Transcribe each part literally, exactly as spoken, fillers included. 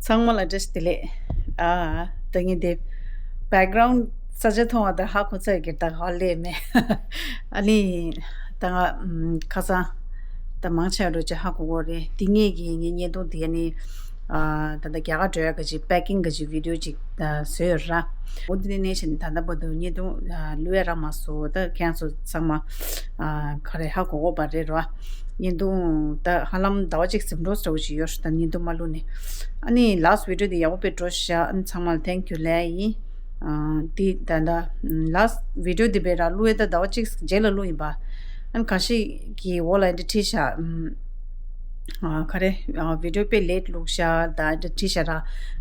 ཚང་མ་ལ་བཀྲ་ཤིས་བདེ་ལེགས། ཨ། ད་ངས་དེ་background་ས་ཆ་མཐོང་བ་དང་ཧ་གོ་ཚར་གི། ད་ཧ་ལས་མེད། ཨ་ནི་ད་ང་ཁ་སང་ད་མང་ཆེ་བ་འགྲོ་ཆེ་ཧ་གོ་གོ་རེད། དེ་ངས་ཀྱི་ངའི་བརྙན་ཐུང་དེ་ནི་ཨ་ད་ད་རྒྱ་གར་འགྲོ་ཡ་ག་ཅིག་packing་ག་ཅིག་video་ཅིག་བཟོས་ཡོད་ར། འོ་དེ་ནས་ནས་བྱས་ནས་ད་ལྟ་བར་དུ་བརྙན་ཐུང་བླུག་ཡ་རག་མ་སོང་། ད་ཁྱེད་ཚོ་ཚང་མ་ག་རེ་ཧ་གོ་གོ་བ་རེད་ར། བརྙན་ཐུང་ད་ཧ་ལམ་ཟླ་བ་གཅིག་ཟིན་འགྲོ་འདྲ་བོ་ཞིག་ཡོད་རེད། ད་བརྙན་ཐུང་མ་བླུགས་ནས། ཨ་ནི་last video་དེ་ཡག་པོ་དཔེ་འགྲོ་ཤག་ཨ་ནི་ཚང་མ་ལ་thank you་ལབ་ཡིན། ཨ་འདི་ད་ད་last video་དེ་དཔེ་ར་བླུགས་ཡ་ད་ཟླ་བ་གཅིག་རྗེས་ལ་བླུགས་ཡིན་པ། ཨ་ནི་ཁ་ཤས་ཀྱིས་འོག་ལ་འདི་བྲིས་ཤག་ཨ་ག་རེ་ཨ་video་དཔེ་late་བླུགས་ཤག་ད་འདི་བྲིས་ཤག་ར།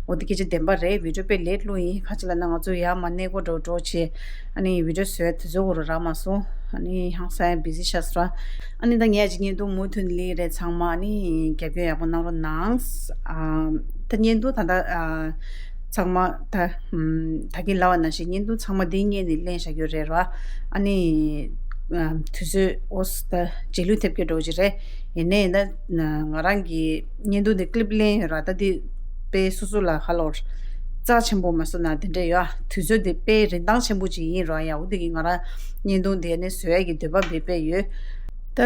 འོ་འདི་སྐད་ཆ་བདེན་པ་རེད། video་དཔེ་late་བླུགས་ཡིན། ཁ་ཅིག་ལབ་ན་ང་ཚོ་ཡར་མར་གནས་སྐོར་འགྲོ་འགྲོ་བྱས། ཨ་ནི་video་བཟོ་ཡ་དུས་ཚོད་འགོར་རག་མ་སོང་། ཨ་ནི་ཧང་སང་ཡ་busy་ཤག་སོང་། ཨ་ནི་ད་ངས་ཅིག་བརྙན་ཐུང་མུ་མཐུད་ནས་ལེན་རེད། ཚང་མ་ཨ་ནི་རྒྱབ་སྐྱོར་ཡག་པོ་གནང་རོགས་གནང་། ཨ་ད་བརྙན་ཐུང་ད་ད་ཨ་ཚང་མ་ད་ཨམ་ད་གིན་ལབ་པ་ནང་བཞིན་བརྙན་ཐུང་ཚང་མ་འདི་སྔོན་ནས་ལེན་བཞག་རྒྱུ་རེད་ར། ཨ་ནི་ཨ་དུས་ཚོད་འོ་ད་རྗེས་ལུས་ཐེབས་ཀྱི་འགྲོ་གི་རེད། ཡིན་ནའི་ད་ང་རང་གི་བརྙན་ཐུང་འདི་clip་ལེན་ཡོད་ར། ད་འདི་དཔེ་སོ་སོ་ལ་ཧ་ལོ་རྩ་ཆེན་པོ་མ་སོང་ན་དེ་འདྲ་ཡོད། དུས་ཚོད་དེ་དཔེ་རིན་ཐང་ཆེན་པོ་ཅིག་ཡིན་ར། ཡ་འོ་དེ་གི་ང་རང་བརྙན་ཐུང་དེ་ནས་བཟོ་ཡ་གི་འདོད་པ་དཔེ་དཔེ་ཡོད། ད་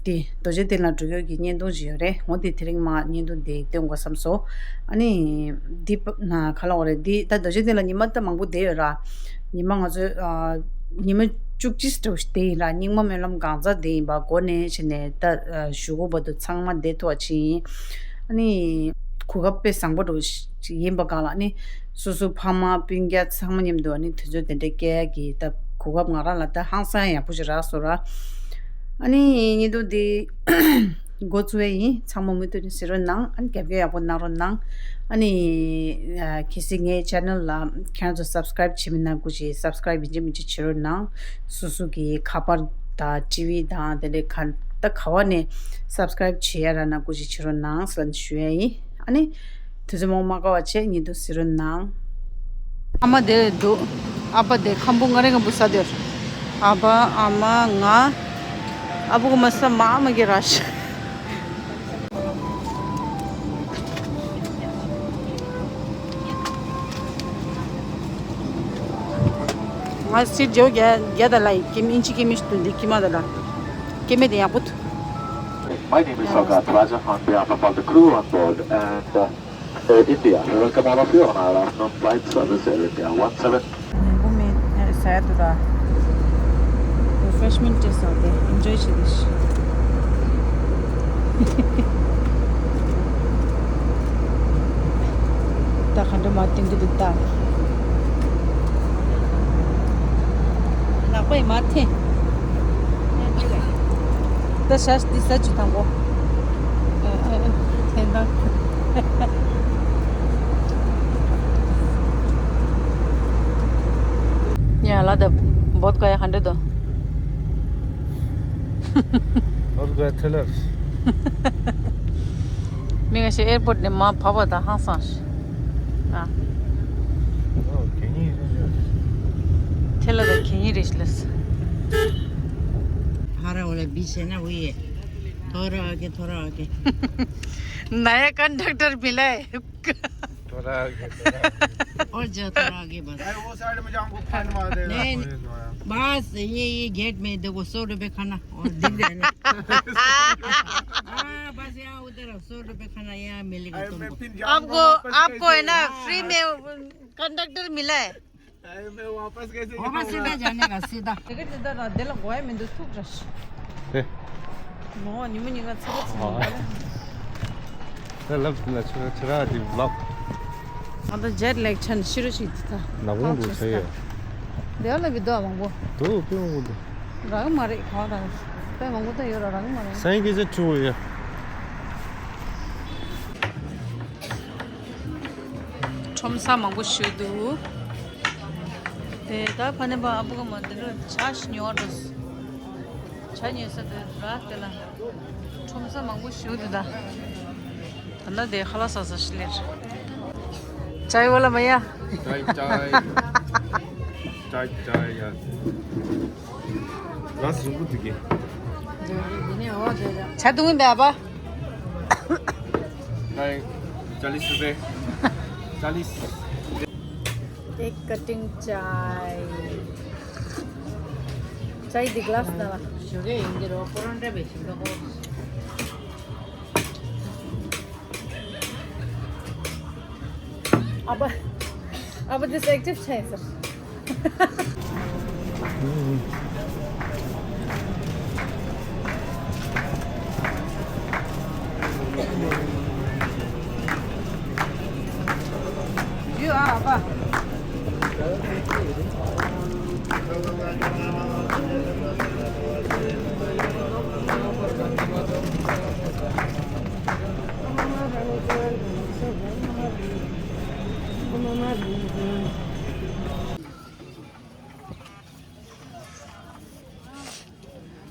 དེ་རྡོ་རྗེ་གདན་ལ་འགྲོ་ཡོད་ཀྱི་བརྙན་ཐུང་ཅིག་ཡོད་རེད། འོ་དེ་དེ་རིང་མ་བརྙན་ཐུང་དེ་སྟོན་དགོས་བསམ་སོང་། ཨ་ནི་འདི་པ་ན་ག་ལ་འོ་རེད། འདི་ད་རྡོ་རྗེ་གདན་ལ་ཉི་མ་ད་མང་པོ་བསྡད་ཡོད་ར། ཉི་མ་ང་ཚོས་ཨ་ཉི་མ་བཅུ་གཅིག་འདྲ་བོ་ཞིག་བསྡད་ཡིན་ར། རྙིང་མ་སྨོན་ལམ་གང་ཚ་བསྡད་ཡིན་པ། འགོ་ནས་བྱས་ནས་ད་གཞུག་གུ་བར་དུ་ཚང་མ་བསྡད་ཐུབ་པ་ཅིག་ཡིན། ཨ་ནི་གོ་སྐབས་དཔེ་བཟང་པོ་འདྲ་བོ་ཞིག་ཡིན་པ་གང་ལ་ཨ་ནི་སོ་སོ་ཕ་མ་སྤུན་ཀྱག་ཚང་མ་མཉམ་དུ་ཨ་ནི་དུས་ཚོད་དེ་འདྲ་སྐྱེལ་གྱི་ད་གོ་སྐབས་ང་རང་ལ་ད་ཧང་སང་ཡག་པོ་ཞིག་རག་སོང་ར། ཨ་ནི་ཉིན་ཐོ་འདི་འགོ་བཙུགས་ཡ་ཡིན། ཚང་མ་མུ་མཐུད་ནས་གཟིགས་རོགས་གནང་། ཨ་ནི་རྒྱབ་སྐྱོར་ཡག་པོ་གནང་རོགས་གནང་། ཨ་ནི་ཨ་གལ་སྲིད་ངའི་channel་ལ་ཁྱེད་ཚོ་subscribe་བྱེད་མི་སྣ་སྐུ་མཁྱེན་subscribe་ཡིན་གཅིག་མིན་གཅིག་བྱེད་རོགས་གནང་། སོ་སོ་གི་ཁ་པར་དང་TV་དང་དེ་འདྲའི་ག་ད་ག་བ་ནས་subscribe་བྱེད་ཡ་རག་ན་སྐུ་མཁྱེན་བྱེད་རོགས་གནང་ཟེར་ཞུ་ཡ་ཡིན། ཨ་ནི་དུས་ཚོད་མང་པོ་མ་བཀག་པ་བྱས་ཉིན་ཐོ་གཟིགས་རོགས་གནང་། ཨ་མ་དེ་འདུག་ཨ་ཕ་དེ་ཁམ་བུ་ང་རེ་ཁམ་བུ་ས་དེར། ཨ་ཕ་ཨ་མ་ང་ཨ་བུ་ག་མ་ས་མ་མ་གི་ར་ཤ། ང་སི་ཇོ་རྒྱ་རྒྱ་ད་ལ་ཡི་ཀི་མི་ཨིན་ཅི་ཀི་མི་ཤི་ཏུ་འདི་ཀི་མ་ད་ལ་ཀི་མེ་དེ་ཡག་པོ་འདུག My name is Sagat Raja on behalf of all the crew on board and uh, Air India. We welcome all of you on our afternoon flight service Air India one seven. ནས་བུ་མེད་ཟ་ཡ་དུ་ར། Refreshment་ཏེ་ས་དེ་enjoy་བྱེད་དེ་ཤི། ད་ག་འདྲ་མ་བསྟན་གི་འདུག་ད། ལག་པས་མ་འཐེན། ད་ཤ་འདི་ཟ་བཅུག་དང་པོ། འཐེན་དང་། ཡ་ལ་ད་བོད་ག་ཡ་ག་འདྲ་འདུག་བོད་ག་ཡ་ཐལ་ལར། མི་ང་ཤི་ཨེར་པོར་ནས་མ་བབས་པ་དང་ཧང་སང་ཨ། ཨོ་གད་སྙིགས་རེད་ཤག་ཐལ་ལར་གད་སྙིགས་རེད་ཤག་ལས། हरा वाला बीस है ना, वही है। थोड़ा आगे, थोड़ा आगे। नया कंडक्टर मिला है। थोड़ा आगे, थोड़ा आगे। और जाओ, थोड़ा आगे बस। अरे, वो साइड में जाओ, हमको फन मार देगा। नहीं, नहीं। बस, ये, ये गेट में देखो, सौ रुपए खाना और दिख रहा है ना? हाँ, बस यहाँ उधर सौ रुपए खाना यहाँ मिलेगा तुमको। आपको, आपको है ना, फ्री में कंडक्टर मिला है। अरे, मैं वापस कैसे जाऊंगा? वापस सीधा जाने का, सीधा। टिकट सीधा ना, दिल गोया में दुख रश। ए। ནོ་ཉི་མ་ཉི་མ་ཚེ་རབས་ཚེ་རིང་། ད་ལབ་ན་ཆུ་ཆུ་ར་དེ་ལག་ང་ད་jet lag་ཆན་ཤི་རུ་ཞིག་ད། ནག་པོ་འདུག་ས་ཡོད། དེ་ལ་བི་དོ་མང་པོ། དོ་དཔེ་མང་པོ་འདུག་རང་མ་རེད་གང་ད། དཔེ་མང་པོ་ད་ཡོད་ར་རང་མ་རེད། ས་ཡིན་སྐད་ཆ་ཆུ་བོ་ཡོད། ཁྲོམ་ས་མང་པོ་ཞིག་འདུག་དེ་ད་ཕ་ནས་པ་ཨ་བུ་ག་མ་དེ་རུ་ཇ་ཞིག་ཉོ་བ་འགྲོ། ཇ་ཉོ་ས་དེ་ར་དེ་ལ་ཁྲོམ་ས་མང་པོ་ཞིག་འདུག་ད། ད་ན་དེ་ཁ་ལག་ཟ་ས་ཞིག་ལེར། ཇའི་ཝ་ལ་མ་ཡ། ཇའི་ཇའི། ཇའི་ཇའི་ཡ། ར་སི་རིང་པོ་འདུག་གི་ཇ་འཐུང་གི་མེད་པ། ཇའི། चालीस रुपए। चालीस। एक कटिंग चाय। चाय दी ग्लास ना। शुगर इंदे रो कोरोना बेसिंग को। अब, अब दिस एक्टिभ छ है सर।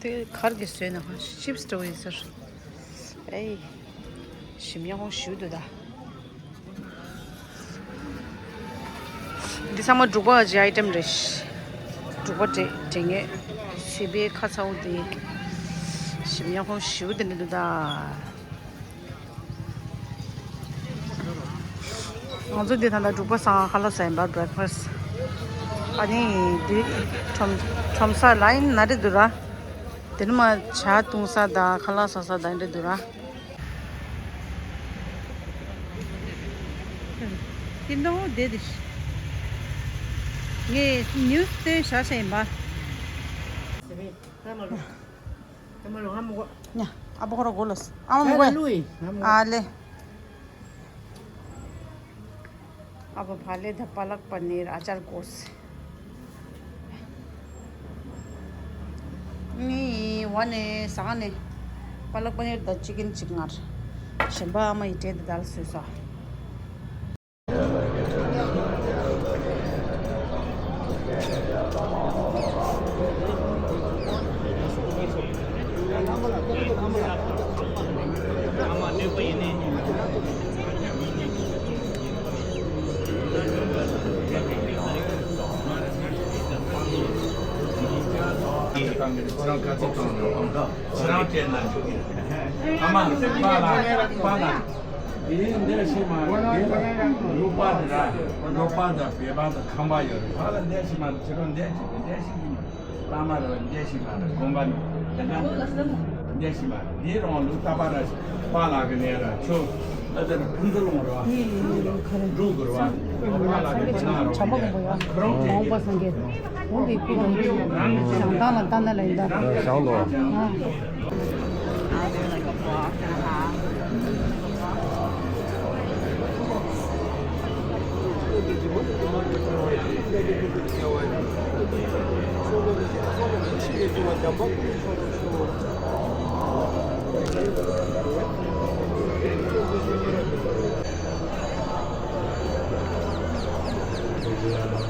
དེ་གར་གྱི་བཟོས་ན་ཧ་ཅིབ་སི་འདྲ་བོ་ཡིན་ཟེར། ཨེ། ཞིམ་ཡག་པོ་ཞུ་འདུག་ད། འདི་ཚང་མ་འབྲུག་པ་གི་ཨའི་ཊེམ་རེད། འབྲུག་པ་དྲེ་དྲེ་ངེས་བྱིས་པའི་ཁ་ཚ་བོ་དེ། ཞིམ་ཡག་པོ་ཞུ་དེ་འདྲ་འདུག་ད། ང་ཚོ་འདི་ད་ལྟ་འབྲུག་པ་སང་ཁ་ལག་ཟ་ཡིན་པ། བྷི་རེག་ཕ་སི། ཨ་ནི་འདི་ཁྲོམ་ཁྲོམ་ས་ལ་ཡིན་ན་རེད་འདུག་ར། དེ་ནི་མ་ཇ་བཏུང་ས་དང་ཁ་ལག་ཟ་ས་དང་འདྲ་འདུག་ར། ཀིན་ཏོ་དེ་དེ་ངས་ནིའུ་སི་སྟོན་བཞག་བཞག་ཡིན་པ། ཉ་ཨ་པོ་ཁོ་ར་གོ་ལོ་སི་ཨ་མ་མོ་གོ་ཨ་ལེ། ཨ་པོ་ཕ་ལེ་ད་པ་ལག་པ་ནིར་ཨ་ཅར་གོ་སི། ནི་ཝ་ནེ་ས་ནེ་པ་ལག་པ་ནིར་ད་ཅི་ཀིན་ཅིག་ངར་ཞིམ་པ་ཨ་མ་ཡི་ཏྲེ་ད་དལ་སུས་ས། ཨ་མ་པ་ལགས་པ་ལགས། འདི་འདིར་ཤི་མ་རེད། འདི་ལ་ལུག་པ་འདི་ར་ལུག་པ་དང་བལ་པ་དང་ཁམ་པ་ཡོད་རེད། ད་ལ་འདིར་ཤི་མ་རེད། ཁྱེད་རང་འདིར་ཤི་འདིར་ཤི་གི་མ་རེད། པ་མ་རེད། འདིར་ཤི་མ་རེད། དགོན་པ་ནི་དེ་འདྲ་འདིར་ཤི་མ་རེད། འདི་རང་ལུག་རྟ་པ་ར་པ་ལགས་ཀྱི་ནས་ར་ཆུ་ཨ་དེ་ར་ཕུན་ཚོགས་ལུང་ར་འབྲུག་གི་ར་པ་ལགས་ཀྱི་ནང་ར་འདིར་ཤི་མ་རེད། ཁོ་རང་ཁྱེད་འོང་པ་སངས་རྒྱས། འོང་གི་སྐུ་དང་བྱང་ཐང་ལ་ལྟ་ན་ལ་ཡིན་ད། བྱང་དུ།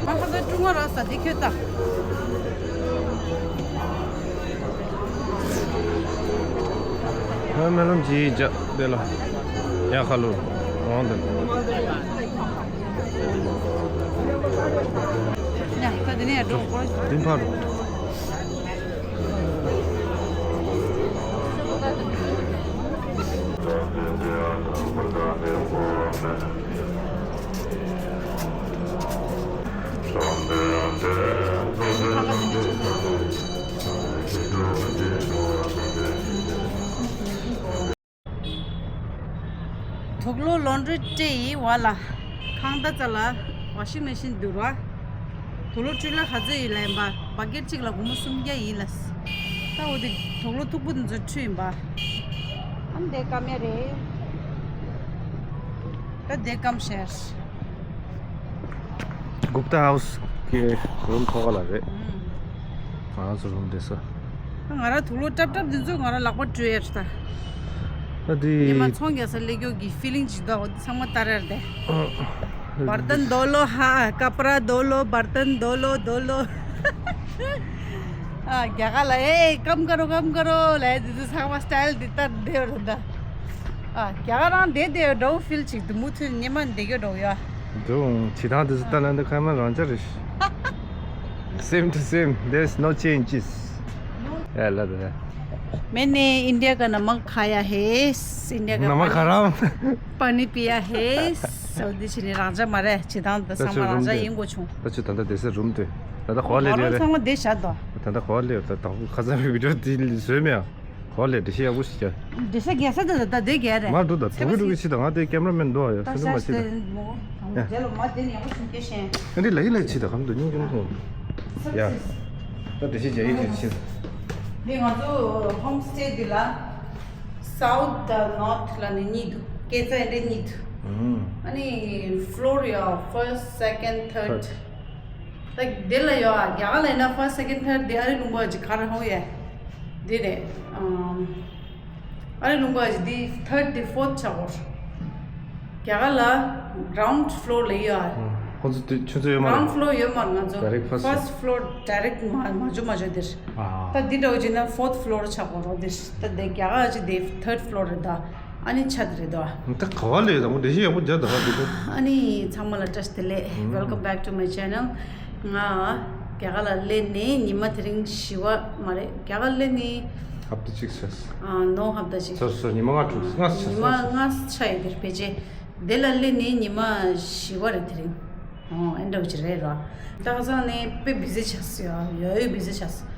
ཨ། ང་ཁ་སང་ཀྲུང་ཨ་ར་ས་དེ་ཁྱོད་ལྟ། ཧ་མེ་ལམ་གྱིས་ཇ་དེ་ལ་ཡ་ཁ་ལུ་འོང་དེ། ཡ་ད་དེ་ནས་ཡ་འགྲོ་དགོས། དེ་ཕར། དུག་ལོག་ལོན་ཌི་རི་སྤྲད་ཡིན་བ་ལ། ཁང་ད་ཙ་ལ་ཝ་ཤིང་མེ་ཤིན་འདུག་ར། དུག་ལོག་འཕྲུལ་ལ་ག་ཚོད་ཡིན་ལ་ཡིན་པ། བ་ཀེ་ཊི་གཅིག་ལ་སྒོར་མོ་སུམ་བརྒྱ་ཡིན་ལ། ད་འོ་དེ་དུག་ལོག་མཐུག་པོ་དེ་ཚོ་འཕྲུལ་ཡིན་པ། ཨ་འདི་སྐམ་ཡ་རེད། ད་འདི་སྐམ་ཤར། གུཔྟ་ཧའུ་སི་གི་རུམ་ཐོག་ལ་རེད། ང་རང་ཚོ་རུམ་བསྡད་ས། ང་རང་དུག་ལོག་ཀྲབ་ཀྲབ་འདི་ཚོ་ང་རང་ལག་པ་བཀྲུས་ཡ་རེད་ད། ཨ་དེ། ཉི་མ་ཚོང་རྒྱག་ས་སླེབས་རྒྱུ་གི་ཕི་ལིང་ཅིག་འདུག་འོ་འདི་ཚང་མ་ལྟ་རེད་དེ། ཨ། बर्तन धो लो, हाँ, कपड़ा धो लो, बर्तन धो लो, धो लो। ཨ་རྒྱ་གར་ལ་ཨེ་काम करो, काम करो ལབ་འདི་ཚོ་ཚང་མ་སི་ཊལ་འདི་ལྟར་བསྡད་ཡོད་རེད་ད། ཨ་རྒྱ་གར་རང་བསྡད་བསྡད་ཡོད་འདྲ་བོ་ཕིལ་ཅིག་འདུག་མུ་མཐུད་ཉི་མ་བསྡད་རྒྱུ་འདྲ་བོ་ཡོད། འདུག་བྱེད་སྟངས་འདི་ཚོ་ལྟ་ན་འདི་ཁ་མ་རང་ཅག་རེད། Same to same, there's no changes. ཡ་ལ་ད། मैंने इंडिया का नमक खाया है। इंडिया का नमक हराम। पानी पिया है। འོ་འདི་བྱས་ནས་རང་འཇགས་མ་རེད། བྱེད་སྟངས་དང་ཚང་མ་རང་འཇགས་ཡིན་དགོས་བྱུང་། ད་ཁྱོད་ད་ལྟ་བསྡད་ས་རུམ་དེ། ད་ལྟ་ག་པར་སླེབས་ཡོད་རེད། ཚང་མ་བསྡད་བཞག་དོ། ད་ལྟ་ག་པར་སླེབས་ཡོད། ད་དང་པོ་ཁ་སང་བི་ཌིའོ་དེ་བཟོས་མེད་ཨ། ག་པར་སླེབས། འགྲེལ་བཤད་ཡག་པོ་ཞིག་རྒྱག་འགྲེལ་བཤད་རྒྱག་ས་དེ་ད་ད་བསྡད་གས་རེད། མར་འགྲོ། ད་ཚེ་འཕེལ་འགྲོ་གི་ཕྱི་དང་ང་དེ་ཀེམ་ར་མེན་འགྲོ་ཡ། ད་ས་འདི་ཤ་མ་ཤི་ཕྱི་ད་ད། མོ་ད་མོ་རྒྱལ་ལོ་མ་དེ་ནས་ཡག་པོ་བྱུང་སྐད་བཤད། ཨ་འདི་ལ་ཡི་ལ་ཕྱི་ད་གམ་དུ་སྙིང་ཅུང་ཐུང་། ཡ། ད་འགྲེལ་བཤད་རྒྱག་ཡིན་ཅིག་ཕྱི། འདི་ང་ཚོ་ཧོམ་སི་ཊེ་འདི་ལ་སའུ་ཐི་དང་ནོར་ཐི་ལ་ནི་གཉིས་འདུག་སྐས་འཛེག་འདི་གཉིས་འདུག་ཨ་ནི་ཕི་ལོར་ཡ་ཕར་སི་ཊི་སེ་ཀེན་ཌི་ཐར་ཌི། ད་དེ་ལ་ཡོད་ཨ། རྒྱ་གར་ལ་ཡིན་ན་ཕར་སི་ཊི་སེ་ཀེན་ཌི་ཐར་ཌི་དེ་ཨ་རི་ལུང་པ་ཅིག་ག་རེ་ཧོ་ཡ། འདི་རེད། ཨམ། ཨ་རི་ལུང་པ་ཅིག་འདི་ཐར་ཌི་དེ་ཕོར་ཐི་ཆགས་གོ། རྒྱ་གར་ལ་གྷི་རའུན་ཌི་ཕི་ལོར་ལ་ཡོད་ཨ། ཁོ་ཚོ་དེ་ཆུ་ཚོད་ཡོད་མ་རེད། གྷི་རའུན་ཌི་ཕི་ལོར་ཡོད་མ་རེད། ང་ཚོ་ཌའི་རེག་ཕར་སི་ཊི་ཕར་སི་ཊི་ཕི་ལོར་ཌའི་རེག་མ་མ་འཇུ་མ་འཇུ་དེར། ཨ། ད་འདི་འདྲ་བོ་ཅིག་ན་ཕོར་ཐི་ཕི་ལོར་ཆགས་གོ་རོ་དེར། ད་དེ་རྒྱ་གར་ཅིག་དེ་ཐར་ཌི་ཕི་ལོར་རེད་ད། ཨ་ནི་ཆ་དེ་རེད་དོ། ད་ག་བ་ལས་དང་པོ་འགྲེལ་བཤད་ཡག་པོ་རྒྱག་ད་ག་དེ་དོ། ཨ་ནི་ཚང་མ་ལ་བཀྲ་ཤིས་བདེ་ལེགས། ཨུམ། Welcome back to my channel. ང་རྒྱ་གར་ལ་སླེབས་ནས་ཉི་མ་དེ་རིང་བཞི་པ་མ་རེད། རྒྱ་གར་སླེབས་ནས་ཧབ་ཏ་གཅིག་ཆགས། ཨ་ནོ་ཧབ་ཏ་གཅིག་སོ་སོ་ཉི་མ་ལྔ་དྲུག་ལྔ་ཆགས། ཉི་མ་ལྔ་ཆགས་ཡོད་དེར་ཕལ་ཆེར། དེ་ལ་སླེབས་ནས་ཉི་མ་བཞི་པ་རེད་དེ་རིང་། ཨོ་ཨེ་འདྲ་བོ་ཅིག་རེད་ར། ད་ཁ་སང་ནས་དཔེ་བི་ཟི་ཆགས་སོང་ཡ། ཡ་ཡོད་བི་ཟི་ཆགས་སོང་།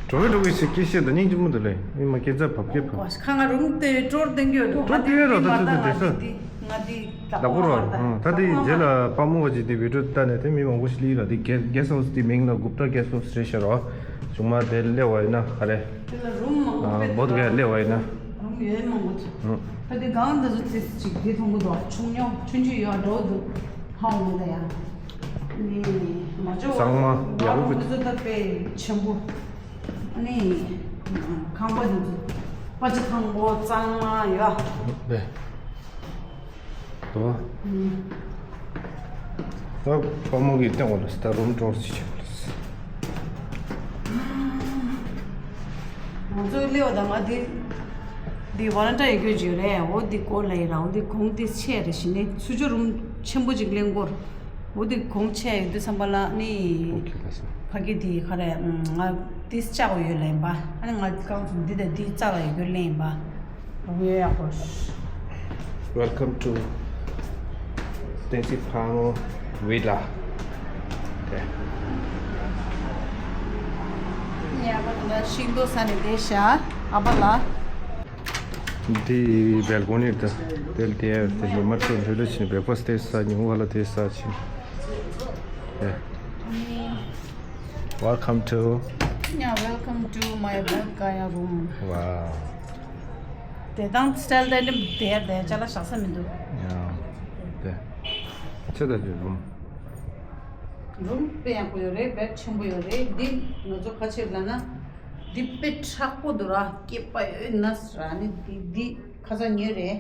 འགྲོ་བའི་འགྲོ་གི་ཞིག་སྐད་བཤད་དང་སྙིང་རྗེ་མོ་འདུག་ལེ། མི་མ་སྐད་ཆ་བབ་སྐད་བབ། ཁ་ང་རུམ་དེ་ཀྲོར་ལྡན་གྱི་ཡོད་འགྲོ། ཀྲོར་ལྡན་ཡོད་ར། ད་ད་ད་ད་ད་ང་འདི་ང་འདི་ད་ལག་པོ་ར། ད་ད་དེ་རྗེས་ལ་དཔའ་མོ་བ་ཅིག་དེ་བི་ཌིའོ་ལྟ་ནས་དེ་མི་མང་པོ་ཞིག་ལི་ར། དེ་གེ་གེ་སི་ཊི་ཧའུ་སི་དེ་མིང་ལ་གུབ་ཏཱ་གེ་སི་ཊི་ཧའུ་སི་རེད་ཤག་ར། ཆུང་མ་དེ་སླེབས་པ་ཡིན་ན་ག་རེ། དེ་ལ་རུམ་མང་པོ་ཨ་བོད་ག་སླེབས་པ་ཡིན་ན། རུམ་ཡོད་མང་པོ་འདུག་ཨང་། ད་དེ་གང་འདི་ཚོ་དེ་ཅིག་དེ་མཐོང་གི་འདུག་ཆུང་ཉོ་ཆུང་ཆུང་ཡོད་འགྲོ་འདུག་ཧ་གོ་མི་འདུག་ཡ། ནི་མ་ཇོ་གཙང་མ་ཡག་པོ་འདི་ཚོ་ད་དཔེ་ཆེན་པོ། ནི་ཁང་པ་འདི་ཚོ་པ་ཅི་ཁང་པ་གཙང་མ་ཡོད། ལེ། དོ། ཨུམ། ད་དཔའ་མོ་གི་སྟེང་འོག་ལ་སྟ་རུམ་ཀྲོར་ཅིག་བྱེད་པ་ལ། ང་ཚོའི་སླེབས་པ་དང་ང་འདི་འདི་ཝ་ལན་ཊ་ཡི་སྐྱོ་བརྗོད་རེད། འོ་འདི་སྐོར་ལ་ཡི་ར། འོ་འདི་གོང་འདི་ཆེ་རེད། གཞི་ནས་ཚུར་ཕྱོགས་རུམ་ཆེན་པོ་ཅིག་ལེན་སྐོར། འོ་འདི་གོང་ཆེ་ཡོད་དུས་ཙམ་པ་ལ་ནི་ཨོ་ཁེ་ལགས་སོ། ཕ་གི་འདི་ག་རེ་ང་འདི་བཅག་གོ་ཡོད་ལེན་པ། ཨ་ནི་ང་རྐང་ཚུགས་འདི་དང་འདི་རྩ་ལ་ཡོད་རྒྱུ་ལེན་པ། རོགས་ཡོད་ཡག་པོ། Welcome to Tensipamo Villa. Okay. ཡ་པ་ད་ཤིང་ཏོག་ས་ནས་བསྡད་ཤག་ཨ་པ་ལ། འདི་བལ་ཀོ་ནི་དང་དེ་དེ་དེ་ཉི་མ་དེ་འགྲོ་ལ་ཕྱིན། བྷེག་ཕ་སི་ཊི་དེ་ཟ། ཉིན་གུང་ལ་དེ་ཟ་ཕྱིན། Yeah. Welcome to. Yeah, welcome to my Bodhgaya room. Wow. དེ་དང་སི་ཊལ་དེ་འདྲ་དེ་དེ་ཅ་ལག་བཞག་ས་མི་འདུག་ཡང་དེ་ཆེ་ད་ཅི་རུམ། རུམ་དཔེ་ཡག་པོ་ཡོད་རེད། བེཌ་ཆེན་པོ་ཡོད་རེད། འདི་ང་ཚོ་ཁ་ཆེ་ལ་ན་འདི་དཔེ་མཁྲེགས་པོ་འདུག་ར། སྐྱིད་པ་ཡོད་ན་ར། ནི་འདི་འདི་ཁ་ཚ་ཉོས་རེད།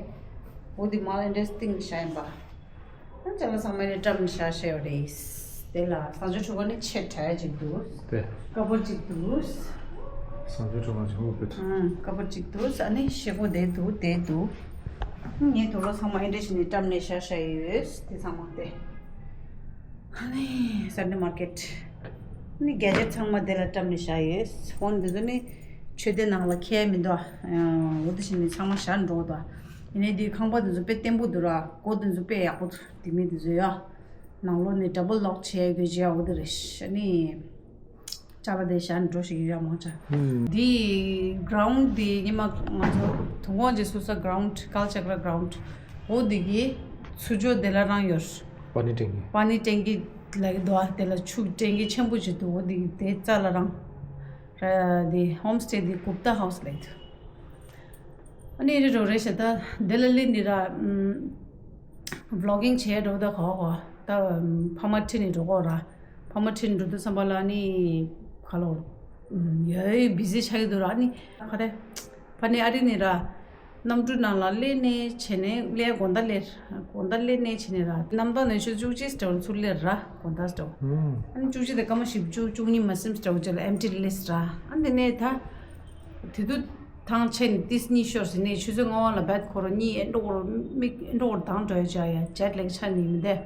འོ་འདི་མ་ལ་འདྲེས་སྟེང་བཞག་ཡིན་པ། ཨ་ཅག་ལ་ཚང་མ་ནས་བཀྲམ་ནས་བཞག་བཞག་ཡོད་རེད། དེ་ལ་བཟང་སྤྱོད་ཁྲུས་ཁང་ནི་ཆེ་དྲགས་ཅིག་འདུག་དེ། ཀ་པོར་ཅིག་འདུག་བཟང་སྤྱོད་ཁྲུས་ཁང་ཆེན་པོ་དཔེ་འདུག་ཨང་། ཀ་པོར་ཅིག་འདུག་ཨ་ནི་ཤེལ་སྒོ་དེ་འདུག་དེ་འདུག་ངའི་དུག་ལོག་ཚང་མ་ཨེ་འདྲ་བྱས་ནས་བཀྲམ་ནས་བཞག་བཞག་ཡོད། དེ་ཚང་མ་དེ། ཨ་ནི་སན་ཌེ་མར་ཀེཊ། ཨ་ནི་གེ་ཇེཊ་ཚང་མ་དེ་ལ་བཀྲམ་ནས་བཞག་ཡོད། ཕོན་དེ་ཚོ་ནི་མཆོད་རྟེན་ནང་ལ་འཁྱེར་མི་འདུག་ཨ། འོ་དེ་བྱས་ནས་ཚང་མ་བཞག་འགྲོ་འདུག་ཡིན་ནའི་དེའི་ཁང་པ་དེ་ཚོ་དཔེ་བརྟན་པོ་འདུག་ར། སྒོ་དེ་ཚོ་དཔེ་ཡག་པོ་འདུག་དེ་མི་དེ་ཚོ་ཡ། ནང་ལོགས་ནས་ཌབ་བལ་ལོག་བྱས་དགོས་ཀྱི་ཡ། འོ་དེ་རེད། ཨ་ནི་ཅ་ལག་དེ་བཞག་འགྲོ་ཞིག་ཡོད་ཡ་མང་ཆ། ཨུམ། འདི་གྷི་རའུན་ཌི་འདི་ཉི་མ་ང་ཚོ་དུ་གོང་ཅིག་སུ་ས་གྷི་རའུན་ཌི་ཀལ་ཅག་ར་གྷི་རའུན་ཌི་འོ་འདི་གི་ཚུར་ཕྱོགས་དེ་ལ་རང་ཡོད། པ་ནི་ཊེང་ཀི། པ་ནི་ཊེང་ཀི་ལ་གི་འདུག་ཨ། དེ་ལ་ཆུ་ཊེང་ཀི་ཆེན་པོ་ཅིག་འདུག་འོ་འདི་གི་དེ་རྩ་ལ་རང་ར། འདི་ཧོམ་སི་ཊེ་འདི་གུབ་ཏཱ་ཧའུ་སི་ལབ་འདུག་ཨ་ནི་རི་རོ་རེ་ཤ་ད་དེ་ལ་ལི་ནི་ར། ཝི་ལོག་གིང་བྱས་འགྲོ་ད་གོ་གོ་ད་ཕ་མ་ཁྲིད་ནས་འགྲོ་གོ་ར། ཕ་མ་ཁྲིད་ནས་འགྲོ་དུས་ཙམ་པ་ལ་ནི་ཁ་ལོ་ཡོད་བི་ཟི་ཆགས་ཀྱི་འདུག་ར། ནི་ག་རེ་ཕ་ནི་ཨ་རི་ནི་ར། གནམ་གྲུ་ནང་ལ་སླེབས་ནས་བྱས་ནས་སླེབས་དགོང་དག་སླེབས། དགོང་དག་སླེབས་ནས་བྱས་ནས་ར། གནམ་ཐང་ནས་ཆུ་བཅུ་གཅིག་ཙམ་ཚུར་སླེབས་ར། དགོང་དག་ཙམ། ཨ་ནི་བཅུ་གཅིག་དང་སྐར་མ་བཞི་བཅུ་བཅུ་གཉིས་མ་ཟིན་ཙམ་བྱས་ལ་ཨེམ་ཊི་ལེས་ར། ཨ་ནི་དེ་ནས་ད་དེ་དུས། ཐང་ཆེན་ཏིས་གཉིས་ཤོར་ཟིན་ནས་ཆུ་ཚོད་ལྔ་པ་ལ་བད་ཁོ་ར་གཉིས་ཨེ་འགྲོ་གོ་ར། མིག་ཨེ་འགྲོ་གོ་ར་དང་འགྲོ་ཡ་བྱ་ཡ་ཇེཊ་ལེག་ཆ་ནི་མི་འདེ།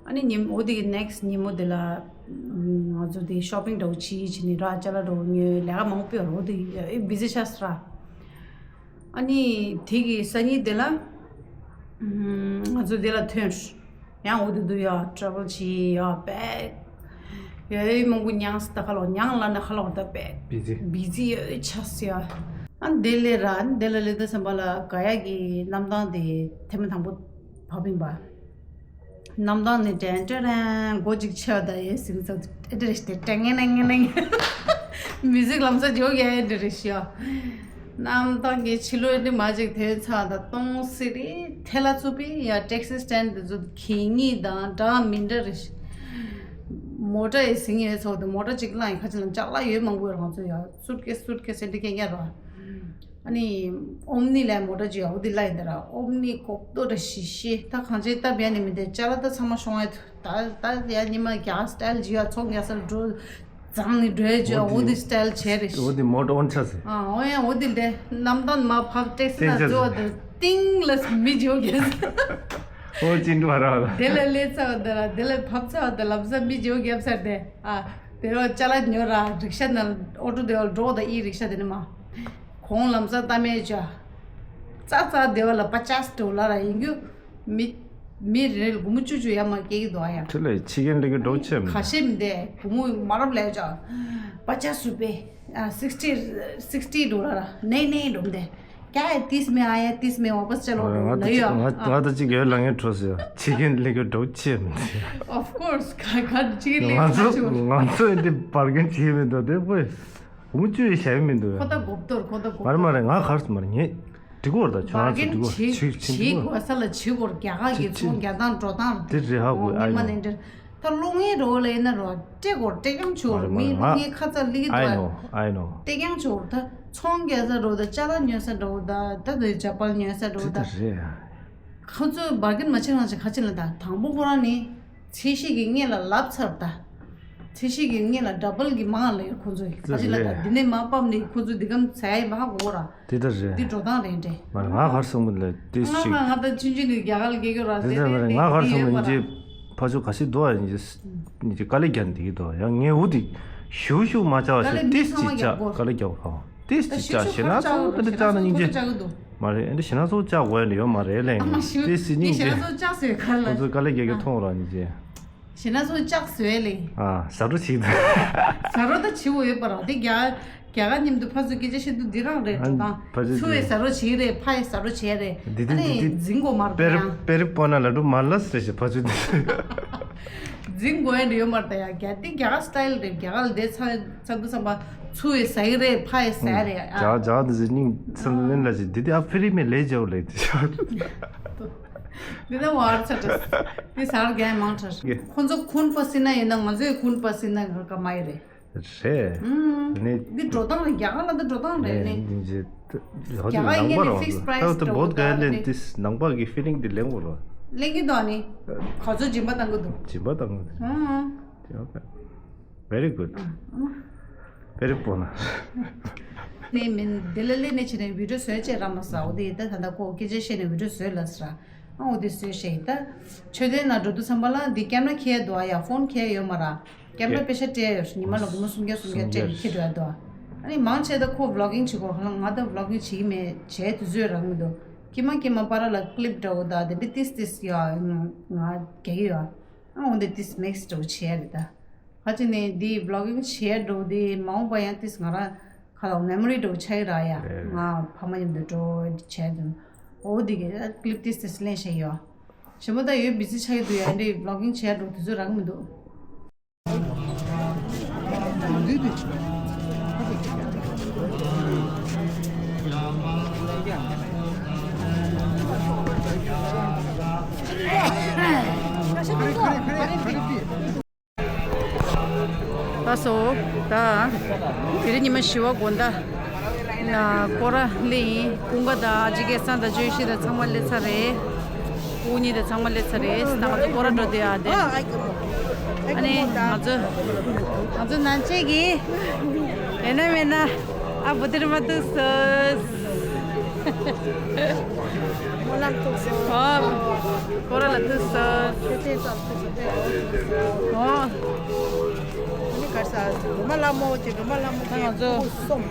ཨ་ནི་ཉིན་འོ་དེ་གི་next ཉིན་མོ་དེ་ལ་ང་ཚོ་དེ་shopping འདྲ་བོ་བྱེད་བྱེད་ནི་ར་ཅ་ལག་འདྲ་བོ་ཉོས་ལས་ཀ་མང་པོ་ཡོད་ར། འོ་དེ་busy ཆགས་སོང་ར། ཨ་ནི་དེ་གི་སང་ཉིན་དེ་ལ་ང་ཚོ་དེ་ལ་ཐོན། ཡང་འོ་དེ་དུ་ཡ་travel བྱེད་ཡ་པེག་ཡ་ཡ་མང་པོ་མྱངས་སི་ད་ཁ་ལོག་མྱངས་ལ་ན་ཁ་ལོག་ད་པེག busy busy ཡ་ཆགས་སི་ཡ། ཨ་ནི་དེ་ལས་ར་ཨ་ནི་དེ་ལ་ལས་ད་སེམས་པ་ལ་ག་ཡ་གི་གནམ་ཐང་དེ་ཐེངས་མ་དང་པོ་བབ་ཡིན་པ། གནམ་ཐང་ནས་དྲན་དྲན་རན་སྒོ་གཅིག་ཕྱེ་བ་དང་ཡས་ཟིང་ཚ་ཨེ་འདྲ་རེ་ཞིག་དེ་དྲན་ངེ་ན་ངེ་ན་ངེ་མི་ཟིག་ལམ་ས་འཇོག་ཡ་ཨེ་འདྲ་རེ་ཞིག་ཡ། གནམ་ཐང་གི་ཕྱི་ལོ་ཨེ་འདྲ་མ་ཅིག་དེ་ཚ་དང་སྟོང་སི་རི་ཐེ་ལ་ཚུ་པི་ཡ་ཊེག་སི་སི་ཊེན་ཌི་དེ་ཚོ་གད་སྙིགས་དང་འདྲ་མི་འདྲ་རེ་ཞིག་མོ་ཊ་ཡི་ཟིང་ཡས་ཚོགས་དེ་མོ་ཊ་གཅིག་བླངས་ཡི་ཁ་ཅིག་ལ་ཅ་ལག་ཡོད་མང་པོ་ཡོད་རང་ཚོ་ཡ་སུཊ་ཀེ་སི་སུཊ་ཀེ་སི་ཨེ་འདྲ་སྐྱེལ་ཡ་ར། ཨ་ནི་ཨོམ་ནི་ལ་མོ་ཊ་ཅིག་ཡོད་འོ་དེ་ལ་ཡིན་ད་ར་ཨོམ་ནི་གོག་ཏོ་ར་ཤི་ཤི་ད་གང་ཅི་ད་བས་ནི་མི་དེ་ཅ་ལག་ད་ཚང་མ་ཤོང་ཡ་ཐུ་ད་ད་ཡ་ཉི་མ་རྒྱ་སི་ཊལ་ཅིག་ཡ་ཚོང་རྒྱ་སར་འགྲོ་ཙང་ནི་འགྲོ་ཡ་ཅིག་འོ་དེ་སི་ཊལ་བྱས་རེ་ཤི། འོ་དེ་མོ་ཊ་ཨོན་ཆ་སི། ཨ་འོ་ཡ་འོ་དེ་ལས་གནམ་ཐང་མ་ཕབ་ཊེག་སི་ན་འགྲོ་བ་དེ་ཏིང་ལ་མི་ཇོ་གེ་སི། ཨོ་ཅི་འགྲོ་བ་ར་བ་ལ། དེ་ལ་ལས་ཚ་བ་དེ་ལ་དེ་ལ་ཕབ་ཚ་བ་དེ་ལམ་ས་མི་ཇོ་གེ་སར་དེ་ཨ་དེ་རོ་ཅ་ལག་ཉོ་ར་རིག་ཤ་ན་ཨོ་ཊོ་དེ་བ་འགྲོ་ད་ཨི་རིག་ཤ་དེ་ནི་མ། གོང་ལམ་སང་ལྟ་མེད་བྱ། ཙག་ཙག་སྡེ་བ་ལ་པ་ཅག་སི་ཌོ་ལར་ཡིན་རྒྱུ། མི། མི་རེ་རེ་ལ་སྒོར་མོ་བཅུ་བཅུ་ཡར་མར་སྐྱེལ་གྱི་འདུག་ཨ་ཡ། དེ་ལས་ཕྱི་རྒྱལ་འགྲོ་གི་འགྲོ་ཆེ་མི་ཁ་འདུག་ཤས་མི་འདུག་སྒོར་མོ་མ་རབས་ལས་བྱ། པ་ཅག་སི་རུ་པེ། ཨ་sixty sixty ཌོ་ལར་ནེ་ནེ་འགྲོ་མི་འདུག་ཀྱ་ཡ་ཏིས་མེ་ཨ་ཡ་ཏིས་མེ་ཝ་པས་ཅ་ལོ་ང་ལ་ཡོད། ང་ང་ད་ཅིག་ཡོད་ལ་ངས་འཕྲོ་ཟེར་ཕྱི་རྒྱལ་འགྲོ་གི་འགྲོ་ཆེ་མི་འདུག Of course ཁ་ཁ་ཕྱི་རྒྱལ་ང་ཚོ་ཁ་ཆེ་བ། ང་ཚོ་འདི་བར་གན་བྱེད་མི་འདུག་དེ་ཁོས། སྒོར་མོ་བཅུ་ཡི་ཞལ་མི་འདུག་ཁོ་ད་གོབ་ཏོར་ཁོ་ད་གོབ་མ་རེད་མ་ཏོར། རེད་ང་གར་སོང་མ་རེད་ངས། འགྲིག་གོ་ར་ད་ཁྱོད་རང་ཚོ་འགྲིག་གོ་བྱེད་བྱེད་འགྲིག་གོ་དགོས་ས་ལ་བྱེད་དགོས་རྒྱ་གར་གྱི་ཚོང་རྒྱག་སྟངས་འགྲོ་སྟངས་དེ་རེད་ཧ་གོ་ཨ་ཉི་མ་ནས་འདིར་ད་སློང་ངེས་རོ་ལ་ཡིན་ན་རོ་སྤྲད་དགོས་སྤྲད་རྐྱང་ཆོག་མི་སློང་ངེས་ཁ་ཚ་ལི་གི་I know I know སྤྲད་རྐྱང་ཆོག་ད་ཚོང་རྒྱག་ས་རོ་ད་ཅ་ལག་ཉོ་ས་འགྲོ་ད་ད་དེ་ཇ་པལ་ཉོ་ས་འགྲོ་ད་དེ་ད་རེད། ཁོ་ཚོས་བར་གན་མ་བྱེད་རང་བྱེད་ཁ་ཆེ་ལ་ད་དང་པོ་ཁོ་རང་ནི། ཚད་གཞི་གི་སྔོན་ལ་ལབ་ཚར་ད། ཚད་གཞི་གི་སྔོན་ལ་ཌབ་བལ་གི་མང་ལ་ཡོད་ཁོ་ཚོ་ཡི་ཁ་ཅིག་ལ་ད་རེད། འདི་ནས་མ་ཕབ་ནས་ཁོ་ཚོ་འདི་གམ་ཚ་ཡི་མ་ཧ་གོ་ར། དེ་ད་རེད། འདི་འགྲོ་སྟངས་རེད་འདྲེ། མ་རེད་ང་གར་སོང་མི་ལ་ཏིས་ང་ཅིག་ང་ང་ད་ཆུན་ཆུན་ནས་རྒྱ་གར་ལ་སྐྱེ་རྒྱུ་ར་དེ་ད་རེད་མ་རེད་ང་གར་སོང་མི་ཡིན་གྱི་ཕ་ཆོས་ག་ཤེད་འདུག་ཨ་ཡིན་གྱི་ཡིན་གྱི་དཀའ་ལས་རྒྱག་འདི་གི་འདུག་ཡང་ངས་འུ་དེ་ཞུ་ཞུ་མ་བྱ་བ་ཞེས་ཏིས་ཅིག་བྱ་དཀའ་ལས་རྒྱག་ཕ་བ། ཏིས་ཅིག་ཅག་ཞེ་ན་ཚོ་ཀ་ཏི་ཅག་ན་སྙིང་རྗེ། མ་རེད་ཨེ་འདྲ་ཞེ་ན་ཚོ་ཅག་དགོས་ཡ་ཡོད་མ་རེད་ལེ། ཏིས་ཅིག་སྙིང་རྗེ། ཞེ་ན་ཚོ་ཅག་ཟེར་ག་ལ། ཁོ་ཚོ་དཀའ་ལས་རྒྱག་གི་མཐོང་ར་སྙིང་རྗེ། ཞེ་ན་ཚོ་ཅག་ཟེར་ལེ། ཨ་ཟ་འགྲོ་ཞིག་ད། ཟ་འགྲོ་ད་བྱི་བོ་ཡོད་པ་ར་དེ་རྒྱ་རྒྱ་གར་མཉམ་དུ་ཕ་ཚོ་སྐད་ཆ་བཤད་དུས་འདི་རང་རེད་འགྲོ་སྟངས། ཚུ་བས་ཟ་འགྲོ་བྱེད་རེད་ཕ་ཡས་ཟ་འགྲོ་བྱེད་རེད། འདི་ཨ་ནི་འདི་འདི་འཛིང་དགོས་མ་རེད་པེ་རི་ཡང་། པེ་རི་པོ་ན་ལ་འགྲོ་མ་ལ་ཟེར་ཞེ་ཕ་ཚོ་འདི། འཛིང་དགོས་ཡ་འདྲ་ཡོད་མ་རེད་ད་ཡ་རྒྱ་འདི་རྒྱ་གར་སི་ཊལ་རེད་རྒྱ་གར་ལ་བསྡད་ཚར་ཚར་དུས་ཙམ་པ་ཚུ་བས་ཟ་གི་རེད་ཕ་ཡས་ཟ་ཡ་རེད་ཨ། ཇག་ཇག་འདི་ཟེར་སྙིང་སེམས་ལེན་ལ་ཞིག་འདི་འདི་ཨ་ཕི་རི་མེ་ལེ་ཇོ་ལེ་འདི་ད་བར་ཚ་ཏྲ་འདི་ཟ་ར་རྒྱ་མང་ཏྲ་ཁོ་ཚོ་ཁུན་པ་སི་ན་ཡིན་ན་ང་ཚོའི་ཁུན་པ་སི་ན་ག་མ་ཡི་རེད། རེད། ཨུམ། ནི། འདི་འགྲོ་སྟངས་རེད་རྒྱ་གར་ལ་འདི་འགྲོ་སྟངས་རེད་ནི། རྒྱ་གར་ཡིན་ནི་fixed price ད་འགྲོ་བོད་ག་ལེན་ཏིས་ནང་པ་གི་ཕི་ལིང་འདི་ལེན་དགོས་རོ། ལེན་གི་འདུག་ནི། ག་ཚོད་སྦྱིན་པ་བཏང་གི་འདུག་སྦྱིན་པ་བཏང་གི་འདུག་ཨུམ། Very good. Very good. ནི་མིན་འདི་ལ་ལེན་ནི་བྱེད་ནི་བི་ཌིའོ་བཟོས་བྱས་ར་མ་ཟ་འོ་དེ་ད་ད་ལྟ་ཁོ་སྐད་ཆ་བཤད་ནི་བི་ཌིའོ་བཟོས་ལ་ཟེར་ར། ཨ་འོ་དེ་བཟོས་བཤད་ཡིན་ད། མཆོད་རྟེན་ན་འགྲོ་དུས་ཙམ་པ་ལ་འདི་ཀེམ་ར་འཁྱེར་འདུག་ཨ་ཡ་ཕོན་འཁྱེར་ཡོད་མ་ར། ཀེམ་ར་པེ་ཤ་སྤྲད་ཡོད་ཉི་མ་ལ་སྒོར་མོ་སུམ་བརྒྱ་སུམ་བརྒྱ་སྤྲད་ནས་འཁྱེར་འགྲོ་ཡ་འདུག་ཨ་ནི་མང་ཆེ་ད་ཁོ་བི་ལོག་གིང་བྱེད་དགོས་ཧ་ལམ་ང་ད་བི་ལོག་གིང་བྱེད་ཀྱི་མེད་བྱས་དུས་ཚོད་རག་མི་འདུག་ཀྱེ་མ་ཀྱེ་མ་པ་ར་ལ་ཀི་ལིབ་འདྲ་བོ་ད་དེ་འདྲ་ཏིས་ཏིས་ཡོད་ང་རྒྱག་གི་ཡོད་ཨ་འོ་འདི་ཏིས་མེག་སི་འདྲ་བོ་བྱས་རེད་ད། ཁ་ཅིག་ནས་འདི་བི་ལོག་གིང་བྱས་འགྲོ་དེ་མ་འོངས་པ་ཡང་ཏིས་ང་རང་ཁ་ལ་མེ་མོ་རི་འདྲ་བོ་ཆགས་ཀྱི་ར་ཡ། ང་ཕ་མ་མཉམ་དུ་འགྲོ་བྱས་དུས་འོ་འདི་གི་ཀི་ལིབ་ཏིས་ཏིས་ལེན་བྱས་ཡོད། ཞེ་མོ་ད་ཡོད་བི་ཟི་ཆགས་ཀྱི་འདུག་ཡ་འདི་བི་ལོག་གིང་བྱས་འགྲོ་དུས་ཚོད་རག་གི་མི་འདུག་ད་སོ། ད། དེ་རིང་ཉི་མ་བཞི་པ་དགོང་དག་ན་སྐོར་ར་ལེན་ཡིན། ཀུན་དགའ་དང་ཨ་ཅེ་སྐལ་བཟང་དང་ཇོ་ཤི་དང་ཚང་མ་སླེབས་ཚར་རེད། སྐུ་ཉིད་དང་ཚང་མ་སླེབས་ཚར་རེད། ད་ང་ཚོ་སྐོར་ར་འགྲོ་དུས་ཨ་དེ། ཨ་ནི་ང་ཚོ། ང་ཚོ་ནང་ཆེན་གྱི། ཡིན་ན་མིན་ན། ཨ་བུ་དེར་མ་ཐུག་སོ། སྨོན་ལམ་ཐུག་སོ། ཨོ། སྐོར་ར་ལ་ཐུག་སོང་། ཨོ། ཨ་ནི་གར་ས་སྒྲོལ་མ་ལྷ་མོ་ཅེ་སྒྲོལ་མ་ལྷ་མོ་ཅེ་ང་ཚོ་སྐུ་གསུམ།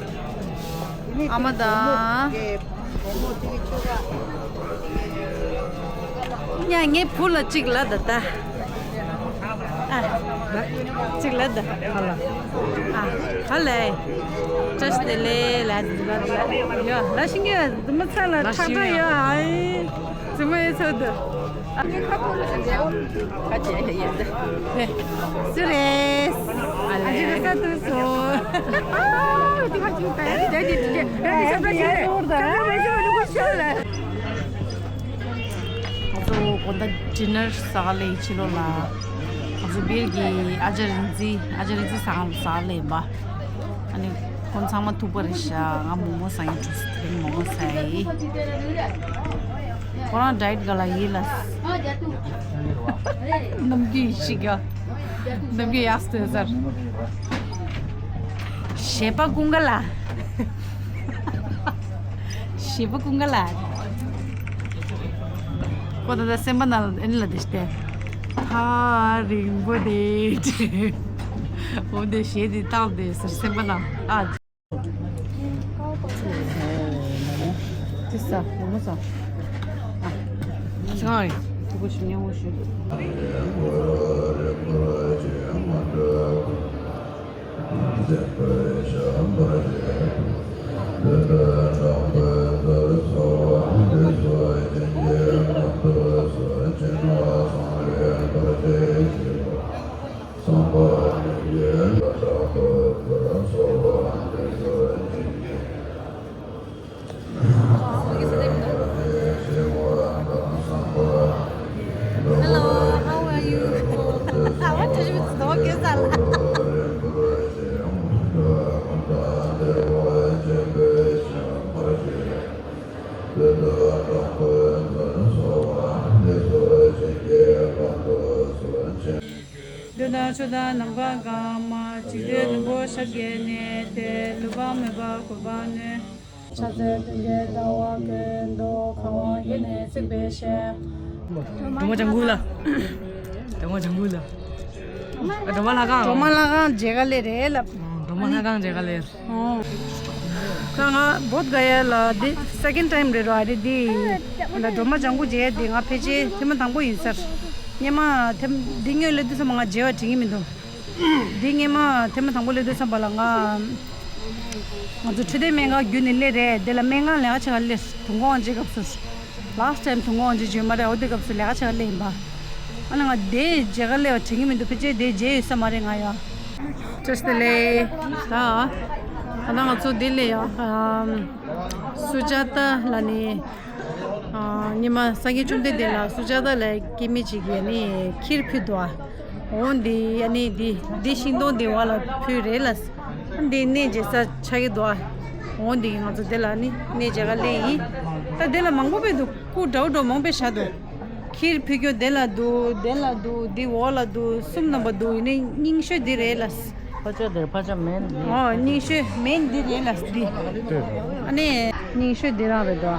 ཨ་མ་དང་། ཡ་ངའི་བུ་ལ་གཅིག་ལ་ད་ད། ཨ། གཅིག་ལ་ད། ཧ་ལ། ཨ། ཧ་ལས། བཀྲ་ཤིས་བདེ་ལེགས་ལ་ད་ད་ད། ཡ་ལ་ཤིང་གི་དུ་མ་ཚ་ལ་ལ་ཁྲག་ཤིང་ཁྲག་ཡ། ཡ་ཨ་ཙི་མ་ཡ་ཚ་ད། ཁ་ཆེ་ཡ་ད། ཧེ། སུ་རེད། ཨ་ལེ། ཨ་ཅི་ག་ས་དུ་སོ། ཨ་ཏི་ཁ་ཆུ་ད་ཡ་ཏི་ཏི་ཏི་ཏི། ཨ་ཏི་ས་ད་ཆེ། ང་ཚོ་དགོང་དག་ཌི་ནར་ཟ་ག་སླེབས་ཕྱི་ལོགས་ལ། ང་ཚོ་སྦིར་གྱི་ཨ་ཅག་རིག་འཛིན་ཨ་ཅག་རིག་འཛིན་ཟ་ག་ཟ་ག་སླེབས་ཡིན་པ། ཨ་ནི་ཁོང་ཚང་མ་ཐུག་པ་རེད་ཤག་ང་མོག་མོག་ཟ་ཡིན་འགྲོ་ཟེར་དེ་རིང་མོག་མོག་ཟ་ཡིན། ཁོ་རང་ཌའེ་ཊི་ག་ལ་ཡིན་ལ། ནམ་རྒྱུན་ཡིན་ཤིག་ཡ། ནམ་རྒྱུན་ཡག་སྟོན་ཟེར། བཞེས་པ་ཀུན་དགའ་ལ། བཞེས་པ་ཀུན་དགའ་ལ། ཁོ་ད་ལྟ་སེམས་པ་ནང་ལ་ཨེ་ནི་ལ་དེ་ཤི་སྟེ། ཐག་རིང་པོ་དེ་དྲན། འོ་དེ་བཞེས་དེ་བཏང་དེ་ཟེར་སེམས་པ་ནང་ཨ། དེ་ཟ་མོག་མོག་ཟ། ཨ། ཚིག་ཁང་རེད། ཐུགས་ཁུར་ཞུ་སྙིང་པོ་ཞུ། Hello, how are you? I want to use the dog. འདི་ལྟར་ཆོས་དང་ནམ་མཁའ་གང་མ། འཇིག་རྟེན་ནོར་བུ་ཞབས་བརྒྱད་ནི། དེ་ལུས་པ་མེད་པ་གོས་པ་ནི། ཕྱག་འཚལ་སྟོན་ཀའི་ཟླ་བ་ཀུན་ཏུ། གང་བ་ཡིས་ནི་ཚིག་པའི་ཞལ། སྒྲོལ་མ་ལྗང་གུ་ལ། སྒྲོལ་མ་ལྗང་གུ་ལ། སྒྲོལ་མ་ལྷ་ཁང་། སྒྲོལ་མ་ལྷ་ཁང་མཇལ་ག་སླེབས་རེད་ལབ། སྒྲོལ་མ་ལྷ་ཁང་མཇལ་ག་སླེབས། ཨོ། ད་ང་བོད་ག་ཡ་ལ་འདི་སེ་ཀེན་ཌི་ཊའིམ་རེད་རོ། ཨ་རེ་འདི་ལ་སྒྲོལ་མ་ལྗང་གུ་མཇལ་ཡ་འདི་ང་ཕལ་ཆེར་ཐེངས་མ་དང་པོ་ཡིན་ས་རེད། སྔོན་མ་ཐེངས་འདི་སྔོན་སླེབས་དུས་ཙམ་པ་ང་མཇལ་བ་དྲན་གྱི་མི་འདུག་འདི་སྔོན་མ་ཐེངས་མ་དང་པོ་སླེབས་དུས་ཙམ་པ་ལ་ང་ང་ཚོ་འཕྲོད་བསྟེན་སྨན་ཁང་བརྒྱུད་ནས་སླེབས་རེད། འདི་ལ་སྨན་ཁང་ལས་ཀ་བྱེད་ག་སླེབས། དུས་འཁོར་དབང་ཆེན་སྐབས་སུ། ལཱསི་ཊའིམ་དུས་འཁོར་དབང་ཆེན་བྱོན་མ་རེད། འོ་དེ་སྐབས་སུ་ལས་ཀ་བྱེད་ག་སླེབས་ཡིན་པ། ཨ་ནི་ང་དེ་མཇལ་ག་སླེབས་པ་དྲན་གྱི་མི་འདུག་ཕལ་ཆེར་དེ་མཇལ་ཡོད་ས་མ་རེད་ང་ཡ། བཀྲ་ཤིས་བདེ་ལེགས། ད་ད་ལྟ་ང་ཚོ་འདི་སླེབས་ཡ། ཨམ། སུ་ཇཱ་ཏཱ་ལ་ནི། ཨ། ཉི་མ་སངས་རྒྱས་བཅོམ་ལྡན་འདས་ལ་སུ་ཇཱ་ཏཱ་ལ་སྐྱེ་དམན་ཅིག་གིས་ནི་ཁིར་ཕུལ་འདུག་ཨ། འོ་འདི་ཨ་ནི་འདི་འདི་ཤིང་སྡོང་འདི་བ་ལ་ཕུལ་རེད་ལ། འདི་གནས་མཇལ་ས་ཆགས་ཀྱི་འདུག་ཨ། འོ་འདི་ང་ཚོ་འདི་ལ་ནི་གནས་མཇལ་ག་སླེབས་ཡིན། ད་འདི་ལ་མང་པོ་དཔེ་འདུག་སྐུ་འདྲ་བོ་འདྲ་བོ་མང་པོ་བཞག་འདུག་ཁིར་ཕུལ་རྒྱུ་དེ་ལ་འདུག་དེ་ལ་འདུག་འདི་འོག་ལ་འདུག་གསུམ་རྣམ་པ་འདུག་ཡིན་ནའི་རྙིང་ཤོས་འདི་རེད་ལ། ཕ་ཆ་དེར་ཕ་ཆ་མེན་འདི། ཨོ་རྙིང་ཤོས་མེན་འདི་རེད་ལ་འདི། ཨ་ནི་རྙིང་ཤོས་འདི་རང་རེད་དོ།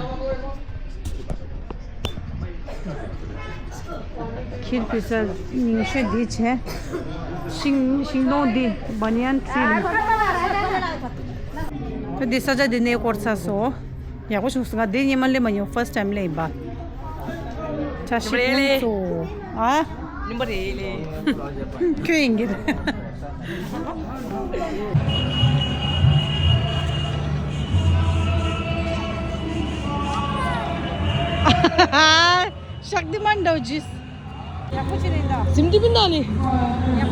ཁིར་ཕུལ་ས་རྙིང་ཤོས་འདི་བྱས། ཤིང་ཤིང་སྡོང་འདི་བྷ་ནི་ཡན་ཊི་རི་རེད། ད་འདི་ས་ཆ་འདི་གནས་སྐོར་ཚར་སོང་། ཡག་པོ་བྱུང་སོང་། ང་འདི་སྔོན་མ་སླེབས་མ་མྱོང་། ཕར་སི་ཊི་ཊའིམ་སླེབས་ཡིན་པ། བཀྲ་ཤིས་ཀྱི་ལེ། ཚོ། ཨ། ནིམ་པ་རེད་ལེ། ཁྱོད་ཡིན་གྱི་རེད། ཤག་དི་མན་འདྲ་བོ་ཇིས། ཡག་པོ་ཅི་རེད་ད། སིམ་དི་པིན་ད་ནི། ཡག་